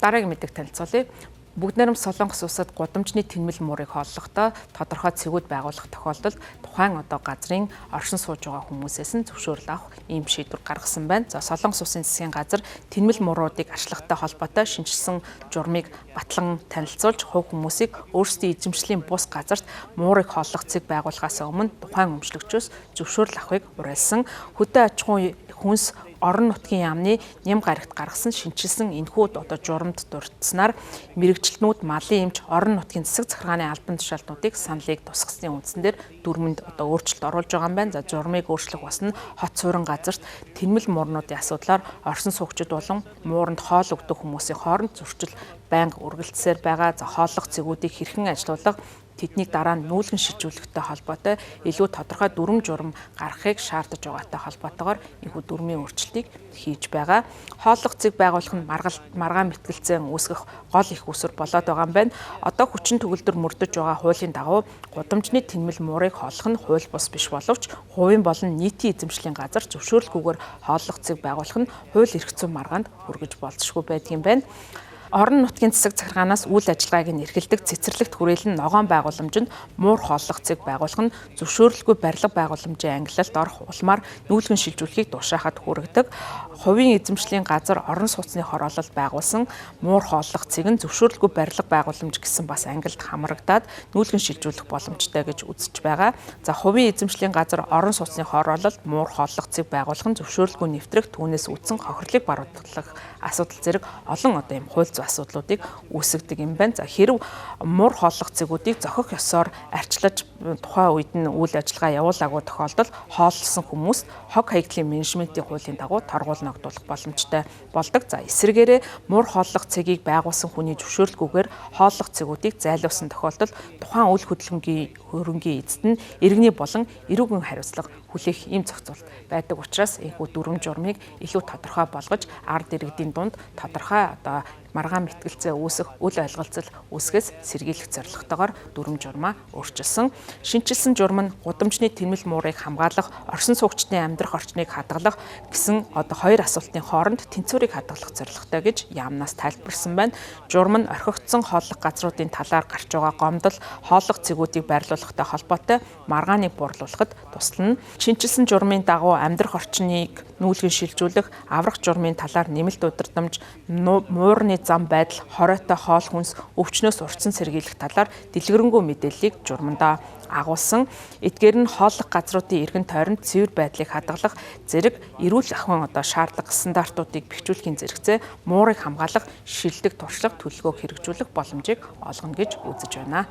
Дараагийн мэдээг танилцуулъя. Бүгд найрамд Солонгос улсад гудамжны тэнмэл муурыг хооллохдоо тодорхой цэгүүд байгуулах тохиолдолд тухайн одоо газрын оршин сууж байгаа хүмүүсээс нь зөвшөөрөл авах ийм шийдвэр гаргасан байна. За, Солонгос улсын засгийн газар тэнмэл мууруудыг арчлагтай холбоотой шинэчилсэн журмыг батлан танилцуулж, хувь хүмүүсийг өөрсдийн эзэмшлийн бус газарт муурыг хооллох цэг байгуулахаас өмнө тухайн өмчлөгчөөс зөвшөөрөл авахыг уриалсан. Хөдөө аж ахуйн хүнс орон нутгийн яамны ням гарагт гаргасан шинэчилсэн энэхүү одоо журамд дурдсанаар мэргэжилтнүүд, малын эмч, орон нутгийн засаг захиргааны албан тушаалтнуудыг саналыг тусгасны үндсэн дээр дүрмэнд одоо өөрчлөлт оруулж байгаа юм байна. За, журмыг өөрчлөх бас нь хот суурин газарт тэнмэл муурнуудын асуудлаар орсон суугчид болон мууранд хоол өгдөг хүмүүсийн хооронд зөрчил байнга үргэлжсээр байгаа. За, хооллох цэгүүдийг хэрхэн ажилуулах, тэднийг дараа нь нүүлгэн шилжүүлэхтэй холбоотой илүү тодорхой дүрэм журам гаргахыг шаардаж байгаатай холбоотойгоор энэхүү дүрмийн өөрчлөлтийг хийж байгаа. Хооллох зэг байгуулах нь маргаан мэтгэлцэн үүсгэх гол их үүсвэр болоод байгаа юм байна. Одоо хүчин төгөлдөр мөрдөж байгаа хуулийн дагуу гудамжны тэнмэл муурыг хооллох нь хууль бус биш боловч хувийн болон нийтийн эзэмшлийн газар зөвшөөрлгүйгээр хооллох зэг байгуулах нь хууль эрх зүйн маргаанд хүргэж болзошгүй байдаг юм байна. Орон нутгийн засаг захиргаанаас үйл ажиллагааг нь эрхэлдэг цэцэрлэгт хүрээлэн ногоон байгууламжинд муур хооллох зэг байгуулах нь зөвшөөрлгүй барилга байгууламжийн ангилалд орох улмаар нүүлгэн шилжүүлэхийг тушаахад хүргэдэг. Хувийн эзэмшлийн газар орон сууцны хороолол байгуулсан муур хооллох зэг нь зөвшөөрлгүй барилга байгууламж гэсэн бас ангилалд хамрагдаад нүүлгэн шилжүүлэх боломжтой гэж үзэж байгаа. За, хувийн эзэмшлийн газар орон сууцны хороололд муур хооллох зэг байгуулах нь зөвшөөрлгүй нэвтрэх, түүнээс үүдсэн хохирлыг баруудлах асуудал зэрэг олон одоо юм хууль зүйн асуудлуудыг үүсгэдэг юм байна. За, хэрв муур хооллох цэгүүдийг зохих ёсоор арчлаж тухайн үед нь үйл ажиллагаа явуулаагүй тохиолдолд хооллосон хүмүүст хог хаягдлын менежментийн хуулийн дагуу торгуул ногдуулах боломжтой болдог. За, эсрэгээрээ муур хооллох цэгийг байгуулсан хүний зөвшөөрлгүйгээр хооллох цэгүүдийг зайлуулсан тохиолдолд тухайн үйл хөдлөнгийн хөрөнгийн эзэд нь иргэний болон эрүүгэн хариуцлага хүлээх ийм зохицуулт байдаг учраас энэхүү дүрэм журмыг илүү тодорхой болгож ард иргэдийн дунд тодорхой одоо маргаан мэтгэлцээ үүсэх, үл ойлголцол үүсгэхээс сэргийлэх зорилготойгоор дүрэм журмаа өөрчилсөн. Шинэчилсэн журам нь гудамжны тэнмэл муурыг хамгаалах, оршин суугчдын амьдрах орчныг хадгалах гэсэн одоо хоёр асуултын хооронд тэнцвэрийг хадгалах зорилготой гэж яамнаас тайлбарласан байна. Журам нь орхигдсон хооллох газруудын талаар гарч байгаа гомдол, хооллох цэгүүдийг байрлуулахтай холбоотой маргааныг бууруулахад туслана. Шинэчилсэн журмын дагуу амьдрах орчныг нүүлгэн шилжүүлэх, аврах журмын талаар нэмэлт удирдамж, муурны зам байдал, хоройтой хоол хүнс, өвчнөөс урьдчилан сэргийлэх талаар дэлгэрэнгүй мэдээллийг журмандаа агуулсан. Эдгээр нь хооллох газруудын эргэн тойронд цэвэр байдлыг хадгалах зэрэг эрүүл ахуйн одоо шаардлага стандартуудыг бэхжүүлэхийн зэрэгцээ муурыг хамгаалах шилдэг туршлага төлөвлөгөөг хэрэгжүүлэх боломжийг олгоно гэж үзэж байна.